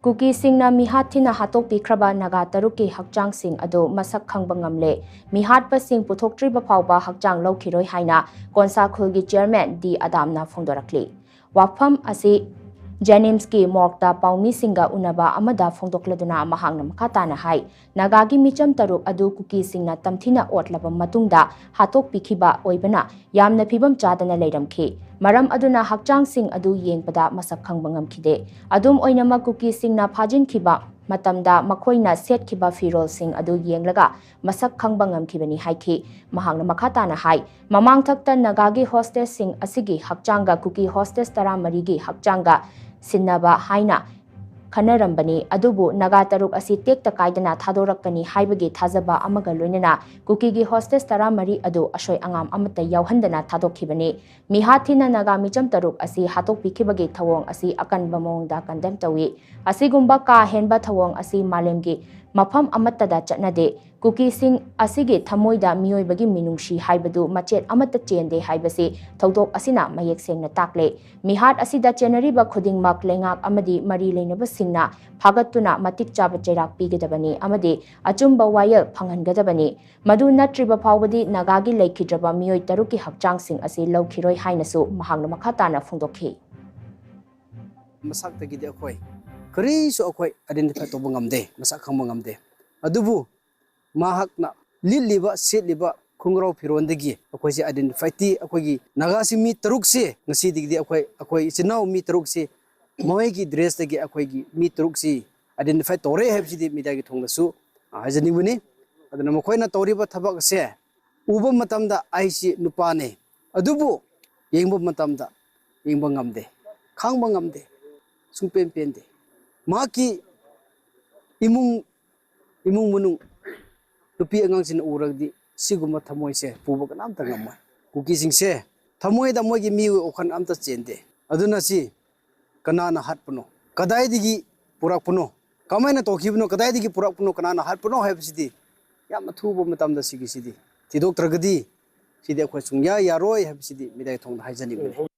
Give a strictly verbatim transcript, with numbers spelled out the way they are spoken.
ꯀꯨꯀꯤꯁꯤꯡꯅ ꯃꯤꯍꯥꯠ ꯊꯤꯅ ꯍꯥꯠꯇꯣꯛꯄꯤꯈ꯭ꯔꯕ ꯅꯥꯒꯥ ꯇꯔꯨꯛꯀꯤ ꯍꯛꯆꯥꯡꯁꯤꯡ ꯑꯗꯨ ꯃꯁꯛ ꯈꯪꯕ ꯉꯝꯂꯦ꯫ ꯃꯤꯍꯥꯠꯄꯁꯤꯡ ꯄꯨꯊꯣꯛꯇ꯭ꯔꯤꯕ ꯐꯥꯎꯕ ꯍꯛꯆꯥꯡ ꯂꯧꯈꯤꯔꯣꯏ ꯍꯥꯏꯅ ꯀꯣꯟꯁꯥ ꯈꯨꯜꯒꯤ ꯆꯤꯌꯔꯃꯦꯟ ꯗꯤ ꯑꯗꯥꯝꯅ ꯐꯣꯡꯗꯣꯔꯛꯂꯤ꯫ ꯋꯥꯐꯝ ꯑꯁꯤ ꯖꯦꯅꯤꯝꯁꯀꯤ ꯃꯣꯔꯒꯇ ꯄꯥꯎꯃꯤꯁꯤꯡꯒ ꯎꯅꯕ ꯑꯃꯗ ꯐꯣꯡꯗꯣꯛꯂꯗꯨꯅ ꯃꯍꯥꯛꯅ ꯃꯈꯥ ꯇꯥꯅ ꯍꯥꯏ, ꯅꯥꯒꯥꯒꯤ ꯃꯤꯆꯝ ꯇꯔꯨꯛ ꯑꯗꯨ ꯀꯨꯀꯤꯁꯤꯡꯅ ꯇꯝꯊꯤꯅ ꯑꯣꯠꯂꯕ ꯃꯇꯨꯡꯗ ꯍꯥꯠꯇꯣꯛꯄꯤꯈꯤꯕ ꯑꯣꯏꯕꯅ ꯌꯥꯝꯅ ꯐꯤꯕꯝ ꯆꯥꯗꯅ ꯂꯩꯔꯝꯈꯤ꯫ ꯃꯔꯝ ꯑꯗꯨꯅ ꯍꯛꯆꯥꯡꯁꯤꯡ ꯑꯗꯨ ꯌꯦꯡꯕꯗ ꯃꯁꯛ ꯈꯪꯕ ꯉꯝꯈꯤꯗꯦ꯫ ꯑꯗꯨꯝ ꯑꯣꯏꯅꯃꯛ, ꯀꯨꯀꯤꯁꯤꯡꯅ ꯐꯥꯖꯤꯟꯈꯤꯕ ꯃꯇꯝꯗ ꯃꯈꯣꯏꯅ ꯁꯦꯠꯈꯤꯕ ꯐꯤꯔꯣꯜꯁꯤꯡ ꯑꯗꯨ ꯌꯦꯡꯂꯒ ꯃꯁꯛ ꯈꯪꯕ ꯉꯝꯈꯤꯕꯅꯤ ꯍꯥꯏꯈꯤ꯫ ꯃꯍꯥꯛꯅ ꯃꯈꯥ ꯇꯥꯅ ꯍꯥꯏ, ꯃꯃꯥꯡꯊꯛꯇ ꯅꯥꯒꯥꯒꯤ ꯍꯣꯁꯇꯦꯖꯁꯤꯡ ꯑꯁꯤꯒꯤ ꯍꯛꯆꯥꯡꯒ ꯀꯨꯀꯤ ꯍꯣꯁꯇꯦꯖ ꯇꯔꯥꯃꯔꯤꯒꯤ ꯍꯛꯆꯥꯡꯒ ꯁꯤꯟꯅꯕ ꯍꯥꯏꯅ ꯈꯟꯅꯔꯝꯕꯅꯤ, ꯑꯗꯨꯕꯨ ꯅꯥꯒꯥ ꯇꯔꯨꯛ ꯑꯁꯤ ꯇꯦꯛꯇ ꯀꯥꯏꯗꯅ ꯊꯥꯗꯣꯔꯛꯀꯅꯤ ꯍꯥꯏꯕꯒꯤ ꯊꯥꯖꯕ ꯑꯃꯒ ꯂꯣꯏꯅꯅ ꯀꯨꯀꯤꯒꯤ ꯍꯣꯁꯇꯦꯖ ꯇꯔꯥꯃꯔꯤ ꯑꯗꯨ ꯑꯁꯣꯏ ꯑꯉꯥꯝ ꯑꯃꯠꯇ ꯌꯥꯎꯍꯟꯗꯅ ꯊꯥꯗꯣꯛꯈꯤꯕꯅꯤ꯫ ꯃꯤꯍꯥꯠ ꯊꯤꯅ ꯅꯥꯒꯥ ꯃꯤꯆꯝ ꯇꯔꯨꯛ ꯑꯁꯤ ꯍꯥꯠꯇꯣꯛꯄꯤꯈꯤꯕꯒꯤ ꯊꯧꯑꯣꯡ ꯑꯁꯤ ꯑꯀꯟꯕ ꯃꯑꯣꯡꯗ ꯀꯟꯗꯦꯝ ꯇꯧꯏ꯫ ꯑꯁꯤꯒꯨꯝꯕ ꯀꯥ ꯍꯦꯟꯕ ꯊꯧꯑꯣꯡ ꯑꯁꯤ ꯃꯥꯂꯦꯝꯒꯤ ꯃꯐꯝ ꯑꯃꯠꯇꯗ ꯆꯠꯅꯗꯦ꯫ ꯀꯨꯀꯤꯁꯤꯡ ꯑꯁꯤꯒꯤ ꯊꯃꯣꯏꯗ ꯃꯤꯑꯣꯏꯕꯒꯤ ꯃꯤꯅꯨꯡꯁꯤ ꯍꯥꯏꯕꯗꯨ ꯃꯆꯦꯠ ꯑꯃꯠꯇ ꯆꯦꯟꯗꯦ ꯍꯥꯏꯕꯁꯤ ꯊꯧꯗꯣꯛ ꯑꯁꯤꯅ ꯃꯌꯦꯛ ꯁꯦꯡꯅ ꯇꯥꯛꯂꯦ꯫ ꯃꯤꯍꯥꯠ ꯑꯁꯤꯗ ꯆꯦꯟꯅꯔꯤꯕ ꯈꯨꯗꯤꯡꯃꯛ ꯂꯩꯉꯥꯛ ꯑꯃꯗꯤ ꯃꯔꯤ ꯂꯩꯅꯕꯁꯤꯡꯅ ꯐꯥꯒꯠꯇꯨꯅ ꯃꯇꯤꯛ ꯆꯥꯕ ꯆꯩꯔꯥꯛ ꯄꯤꯒꯗꯕꯅꯤ ꯑꯃꯗꯤ ꯑꯆꯨꯝꯕ ꯋꯥꯌꯦꯜ ꯐꯪꯍꯟꯒꯗꯕꯅꯤ꯫ ꯃꯗꯨ ꯅꯠꯇ꯭ꯔꯤꯕ ꯐꯥꯎꯕꯗꯤ ꯅꯥꯒꯥꯒꯤ ꯂꯩꯈꯤꯗ꯭ꯔꯕ ꯃꯤꯑꯣꯏ ꯇꯔꯨꯛꯀꯤ ꯍꯛꯆꯥꯡꯁꯤꯡ ꯑꯁꯤ ꯂꯧꯈꯤꯔꯣꯏ ꯍꯥꯏꯅꯁꯨ ꯃꯍꯥꯛꯅ ꯃꯈꯥ ꯇꯥꯅ ꯐꯣꯡꯗꯣꯛꯈꯤ꯫ ꯃꯁꯛꯇꯒꯤꯗꯤ ꯑꯩꯈꯣꯏ ꯀꯔꯤꯁꯨ ꯑꯩꯈꯣꯏ ꯑꯥꯏꯗꯦꯟꯇꯤꯐꯥꯏ ꯇꯧꯕ ꯉꯝꯗꯦ, ꯃꯁꯛ ꯈꯪꯕ ꯉꯝꯗꯦ꯫ ꯑꯗꯨꯕꯨ ꯃꯍꯥꯛꯅ ꯂꯤꯠꯂꯤꯕ, ꯁꯦꯠꯂꯤꯕ ꯈꯣꯡꯒ꯭ꯔꯥꯎ ꯐꯤꯔꯣꯟꯗꯒꯤ ꯑꯩꯈꯣꯏꯁꯦ ꯑꯥꯏꯗꯦꯟꯇꯤꯐꯥꯏꯇꯤ, ꯑꯩꯈꯣꯏꯒꯤ ꯅꯥꯒꯥꯁꯤ ꯃꯤ ꯇꯔꯨꯛꯁꯦ ꯉꯁꯤꯗꯒꯤꯗꯤ ꯑꯩꯈꯣꯏ, ꯑꯩꯈꯣꯏ ꯏꯆꯤꯟ ꯏꯅꯥꯎ ꯃꯤ ꯇꯔꯨꯛꯁꯤ ꯃꯈꯣꯏꯒꯤ ꯗ꯭ꯔꯦꯁꯇꯒꯤ ꯑꯩꯈꯣꯏꯒꯤ ꯃꯤ ꯇꯔꯨꯛꯁꯤ ꯑꯥꯏꯗꯦꯟꯇꯤꯐꯥꯏ ꯇꯧꯔꯦ ꯍꯥꯏꯕꯁꯤꯗꯤ ꯃꯤꯗꯤꯌꯥꯒꯤ ꯊꯣꯡꯗꯁꯨ, ꯑ, ꯍꯥꯏꯖꯅꯤꯡꯕꯅꯤ꯫ ꯑꯗꯨꯅ ꯃꯈꯣꯏꯅ ꯇꯧꯔꯤꯕ ꯊꯕꯛ ꯑꯁꯦ ꯎꯕ ꯃꯇꯝꯗ ꯑꯩꯁꯤ ꯅꯨꯄꯥꯅꯦ, ꯑꯗꯨꯕꯨ ꯌꯦꯡꯕ ꯃꯇꯝꯗ ꯌꯦꯡꯕ ꯉꯝꯗꯦ, ꯈꯥꯡꯕ ꯉꯝꯗꯦ, ꯁꯨꯡꯄꯦꯟ ꯄꯦꯟꯗꯦ꯫ ꯃꯍꯥꯛꯀꯤ ꯏꯃꯨꯡ, ꯏꯃꯨꯡ ꯃꯅꯨꯡ, ꯅꯨꯄꯤ ꯑꯉꯥꯡꯁꯤꯡꯅ ꯎꯔꯒꯗꯤ ꯁꯤꯒꯨꯝꯕ ꯊꯃꯣꯏꯁꯦ ꯄꯨꯕ ꯀꯅꯥꯝꯇ ꯉꯝꯃꯣꯏ꯫ ꯀꯨꯀꯤꯁꯤꯡꯁꯦ ꯊꯃꯣꯏꯗ ꯃꯣꯏꯒꯤ ꯃꯤꯑꯣꯏ ꯋꯥꯈꯜ ꯑꯝꯇ ꯆꯦꯟꯗꯦ꯫ ꯑꯗꯨꯅ ꯁꯤ ꯀꯅꯥꯅ ꯍꯥꯠꯄꯅꯣ, ꯀꯗꯥꯏꯗꯒꯤ ꯄꯨꯔꯛꯄꯅꯣ, ꯀꯃꯥꯏꯅ ꯇꯧꯈꯤꯕꯅꯣ, ꯀꯗꯥꯏꯗꯒꯤ ꯄꯨꯔꯛꯄꯅꯣ, ꯀꯅꯥꯅ ꯍꯥꯠꯄꯅꯣ ꯍꯥꯏꯕꯁꯤꯗꯤ ꯌꯥꯝ ꯑꯊꯨꯕ ꯃꯇꯝꯗ ꯁꯤꯒꯤꯁꯤꯗꯤ ꯊꯤꯗꯣꯛꯇ꯭ꯔꯒꯗꯤ ꯁꯤꯗꯤ ꯑꯩꯈꯣꯏ ꯁꯨꯡꯌꯥ ꯌꯥꯔꯣꯏ ꯍꯥꯏꯕꯁꯤꯗꯤ ꯃꯤꯗꯥꯏ ꯊꯣꯡꯗ ꯍꯥꯏꯖꯅꯤꯡꯕꯅꯤ꯫